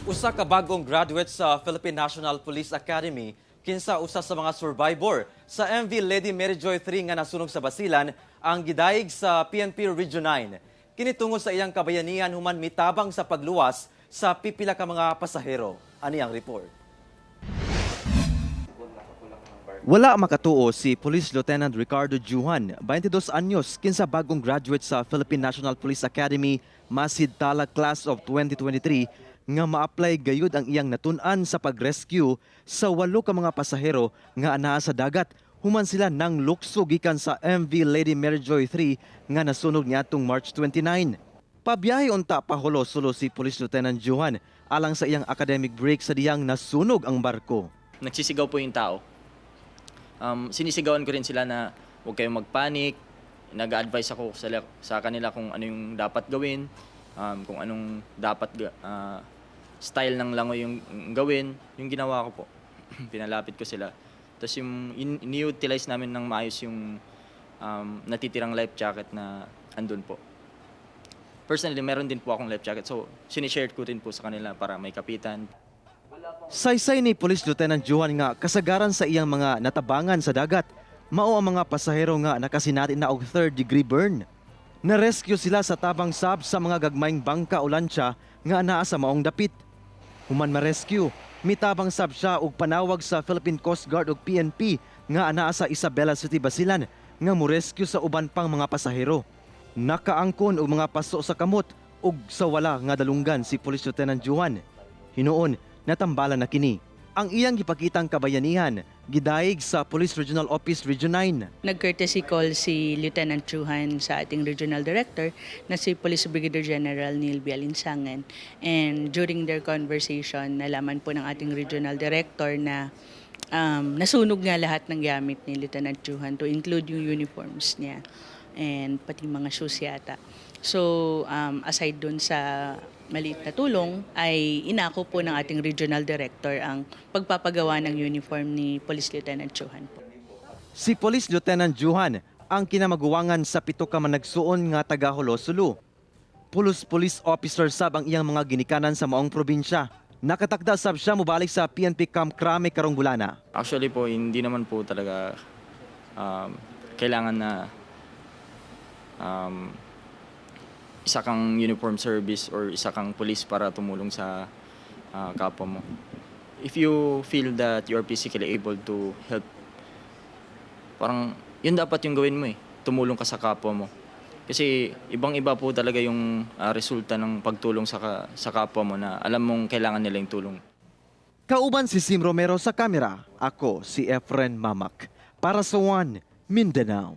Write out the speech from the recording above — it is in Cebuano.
Usa ka bagong graduate sa Philippine National Police Academy kinsa usa sa mga survivor sa MV Lady Mary Joy 3 nga nasunog sa Basilan ang gidayeg sa PNP Region 9. Kini tungod sa iyang kabayanihan human mitabang sa pagluwas sa pipila ka mga pasahero. Ani ang report. Wala makatuo si Police Lieutenant Ricardo Juhan, 22 anyos, kinsa bagong graduate sa Philippine National Police Academy Masid Tala Class of 2023 nga ma-apply gayud ang iyang natun-an sa pag-rescue sa walo ka mga pasahero nga anaa sa dagat human sila nang lukso gikan sa MV Lady Mary Joy 3 nga nasunog niadtong March 29. Pabiyahe unta pa Jolo, Sulu si Police Lieutenant Juhan alang sa iyang academic break sa diyang nasunog ang barko. Nagsisigaw po yung tao. Sinisigawan ko rin sila na huwag kayong magpanic. Nag-advise ako sa kanila kung ano yung dapat gawin, kung anong dapat style ng langoy yung gawin. Yung ginawa ko po, pinalapit ko sila. Tapos yung in-utilize namin ng maayos yung natitirang life jacket na andun po. Personally, meron din po akong life jacket. So, sinishare ko rin po sa kanila para may kapitan. Saysay ni Police Lieutenant Juan nga kasagaran sa iyang mga natabangan sa dagat, mao ang mga pasahero nga nakasinati na og third degree burn. Na-rescue sila sa tabang sab sa mga gagmayng bangka o lansya nga anaa sa maong dapit. Human ma-rescue, mitabang sab siya og panawag sa Philippine Coast Guard ug PNP nga anaa sa Isabela City, Basilan nga mo-rescue sa uban pang mga pasahero. Nakaangkon og mga paso sa kamot ug sa wala nga dalunggan si Police Lieutenant Juan. Hinuon, natambalan na kini. Ang iyang gipakitang kabayanihan, gidayeg sa Police Regional Office Region 9. Nag-courtesy call si Lieutenant Chuhan sa ating regional director na si Police Brigadier General Neil B. Alinsangan. And during their conversation, nalaman po ng ating regional director na nasunog nga lahat ng gamit ni Lieutenant Chuhan, to include yung uniforms niya and pati mga shoes yata. So, aside dun sa maliit na tulong, ay inako po ng ating regional director ang pagpapagawa ng uniform ni Police Lieutenant Chuhan po. Si Police Lieutenant Juhan ang kinamaguwangan sa pito ka managsuon nga taga Jolo, Sulu. Pulos police officer sab ang iyang mga ginikanan sa maong probinsya. Nakatakda sab siya mobalik sa PNP Camp Crame karong bulana. Actually po, hindi naman po talaga kailangan na isa kang uniform service or isa kang police para tumulong sa kapwa mo. If you feel that you are physically able to help, parang yun dapat yung gawin mo eh. Tumulong ka sa kapwa mo. Kasi ibang-iba po talaga yung resulta ng pagtulong sa kapwa mo na alam mong kailangan nila yung tulong. Kauban si Sim Romero sa kamera, ako si Efren Mamak. Para sa One, Mindanao.